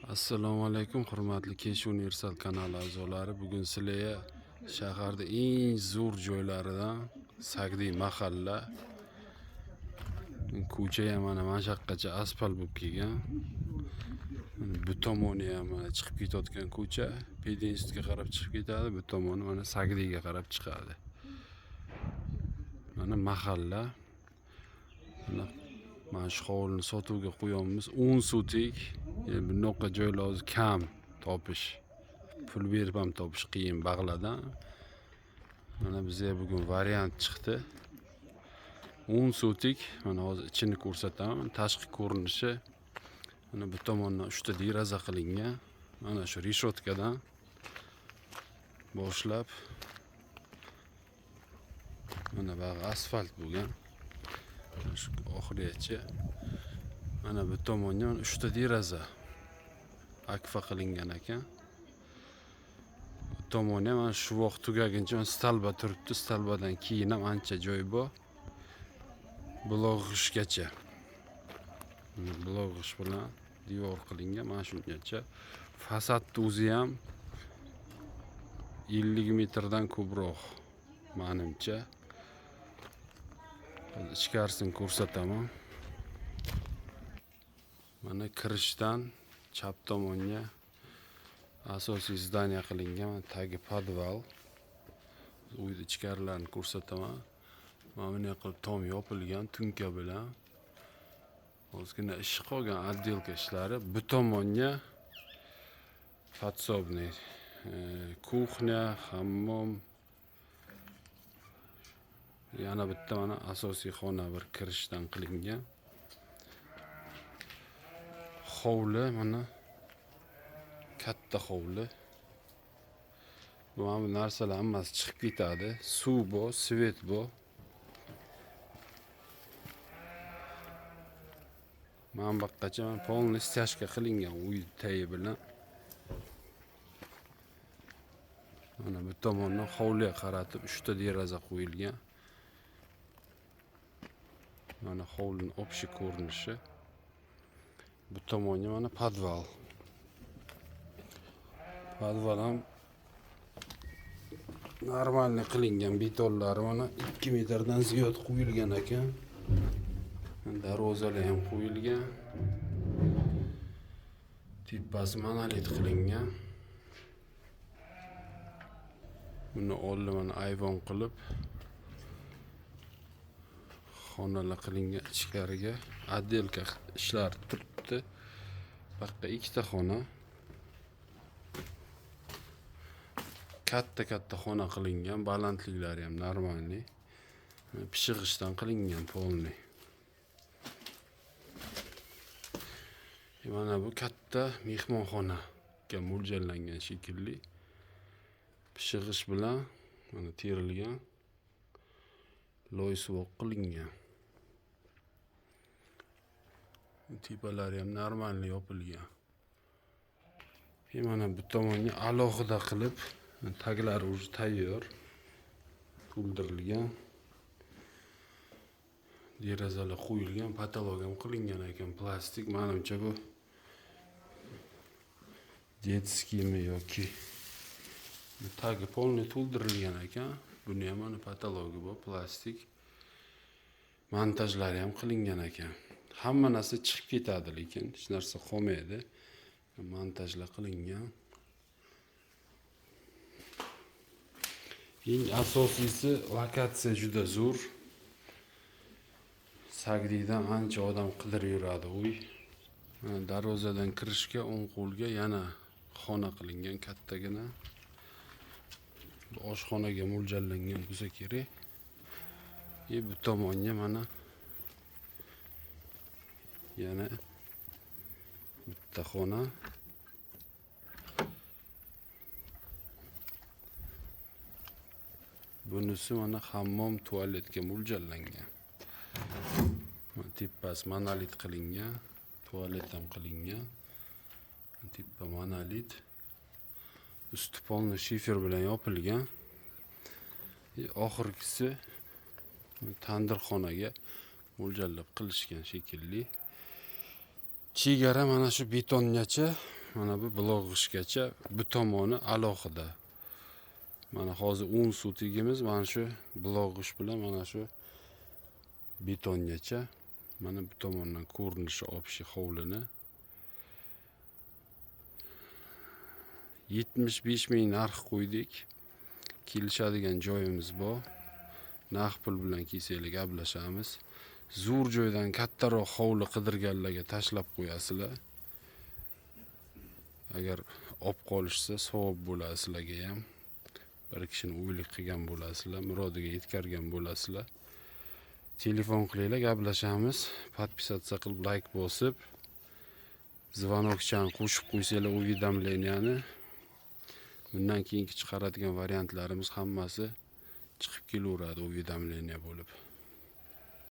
Assalomu alaykum, hurmatli Kesh Universal kanali a'zolari. Bugun sizlarga shaharda eng zo'r joylaridan Sagdiy mahalla. Ko'cha ham mana shu yoqqacha asfalt bo'lib kelgan. Bu tomoni ham mana chiqib ketayotgan ko'cha, Pedinstitutga qarab chiqib ketadi, bu tomoni mana Sagdiyga qarab chiqadi. Mana mahalla. Mana shu hovlini sotuvga qo'yamiz. 10 sotik. Bunaqa joylar hozir kam topish. Pul berib ham topish qiyin bag'ladan. Mana bizga bugun variant chiqdi. 10 sotik. Mana hozir ichini ko'rsataman. Tashqi ko'rinishi. Mana bu tomondan 3 ta deraza qilingan. Mana shu reshotkadan boshlab mana bag'i asfalt bo'lgan. Shu oxirigacha mana bu tomonga 3 ta deraza akfa qilingan ekan. Bu tomoni ham mana shu vaqt tugaguncha stalba turibdi. Stalbadan keyin ham ancha joy bor. Bulog'ishgacha. Bulog'ish bilan devor qilingan mana shungacha. Fasadni o'zi ham 50 metrdan ko'proq menimcha. Ichkarisini ko'rsataman. Mana kirishdan chap tomonga asosiy zdaniya qilingan, mana tagi podval. Uyni ichkarilarini ko'rsataman. Mana bunday qilib tom yopilgan tunka bilan. Ozgina ish qolgan, отделка ishlari. Bu tomonga подсобный, kuxnya, hammom. Yana bitta mana asosiy xona bir kirishdan qilingan. Hovli mana katta hovli. Bu mana bu narsalar hammasi chiqib ketadi. Suv bor, svet bor. Mana bu yoqqacha polni stяжка qilingan uy tayi bilan. Mana bu tomondan hovliga qaratib 3 ta deraza qo'yilgan. Mana hovlining общий ko'rinishi. Bu tomonga mana podval. Podval ham normalniy qilingan, betonlari mana 2 metrdan ziyod qo'yilgan ekan. Darvozalar ham qo'yilgan. Tepasi monolit qilingan. Buni oldi mana ayvon qilib xonalar qilingan, ichkariga отделка ishlari turibdi. Bu yoqqa 2 ta xona. Katta-katta xona qilingan, balandliklari ham normalniy. Pishig'ishdan qilingan polni. Mana bu katta mehmonxonaga mo'ljallangan shekilli. Pishig'ish bilan mana terilgan, loy suvoq qilingan. Tepalari ham normalniy yopilgan. Mana bu tomonga alohida qilib taglari уже tayyor, to'ldirilgan. Derazalar qo'yilgan, patolog ham qilingan ekan, plastik. Menimcha bu detskiymi yoki tagi polni to'ldirilgan ekan. Buni ham mana patologi bor, plastik. Montajlari ham qilingan ekan. Hamma narsa chiqib ketadi, lekin hech narsa qolmaydi. Montajlar qilingan. Eng asosiysi lokatsiya juda zo'r. Sagdiydan ancha odam qidirib yuradi uy. Mana darvozadan kirishga o'ng qo'lga yana xona qilingan kattagina. Bu oshxonaga mo'ljallangan bo'lsa kerak. Bu tomonga mana yana bitta xona. Bunisi mana hammom, tualetga mo'ljallangan. Tepasi monolit qilingan, tualet ham qilingan. Tepa monolit. Usti polni shifer bilan yopilgan. Oxirgisi tandirxonaga mo'ljallab qilishgan shekilli. Chegara mana shu betongacha, Mana bu Bulog'ishgacha bu tomoni alohida. Mana hozir 10 sotigimiz mana shu Bulog'ish bilan mana shu betongacha. Mana bu tomondan ko'rinishi общий hovlini. 75 ming narx qo'ydik. Kelishadigan joyimiz bor. Naqd pul bilan kelsanglar gaplashamiz. Zo'r joydan kattaroq hovli qidirganlarga tashlab qo'yasizlar. Agar olib qolishsa savob bo'ladi sizlarga ham. Bir kishini o'ylik qilgan bo'lasizlar, murodiga yetkazgan bo'lasizlar. Telefon qilinglar, gaplashamiz. Podpisatsiya qilib, like bosib, zvonokchani qo'shib qo'ysanglar уведомленияni. Bundan keyingi chiqaradigan variantlarimiz hammasi chiqib kelaveradi уведомление bo'lib.